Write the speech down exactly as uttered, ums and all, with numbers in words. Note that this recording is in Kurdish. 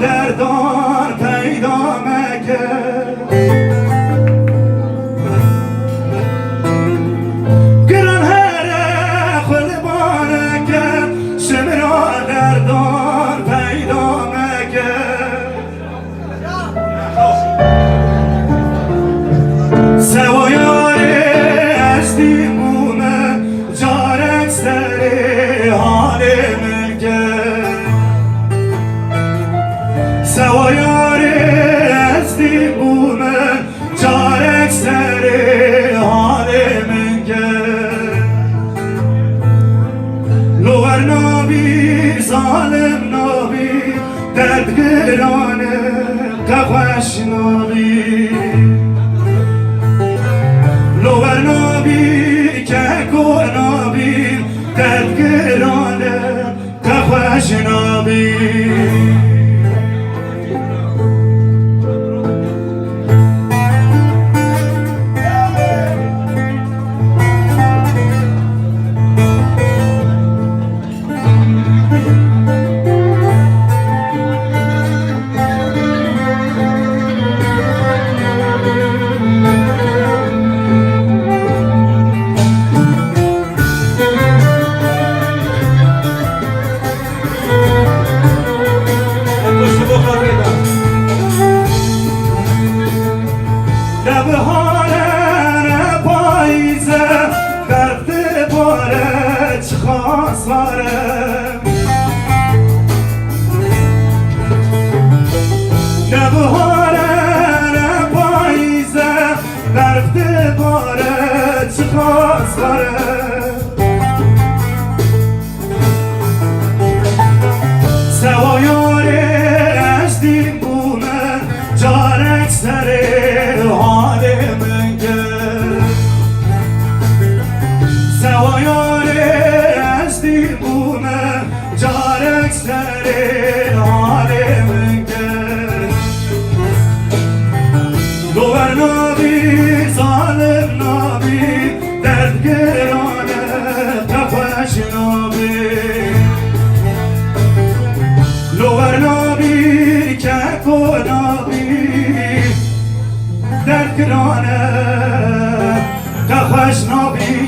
Derdan peyda meke. Giran here xwe li bareke, ji min re derdan peyda meke. Sewa yarê ez dîm bûme, carek serê halê min ke. Sewa yarê ez dîm bûme, carek serê halê min ke. Lower nabî, zalim nabî, derd giran e, te xweş nabî. Lower nabî, keko nabî, derd giran e, te xweş nabî. Ne bihare, ne payîze, berf dibare, çiqas sare. Ne bihare, ne payîze, berf dibare, çiqas sare. Sewa yarê ez dîm bûme, carek serê halê min ke. Sewa yarê ez dîm bûme, carek serê halê min ke. Lower nabî, zalim nabî, derd giran e, te xweş nabî. Lower nabî, keko nabî, derd giran e, te xweş nabî.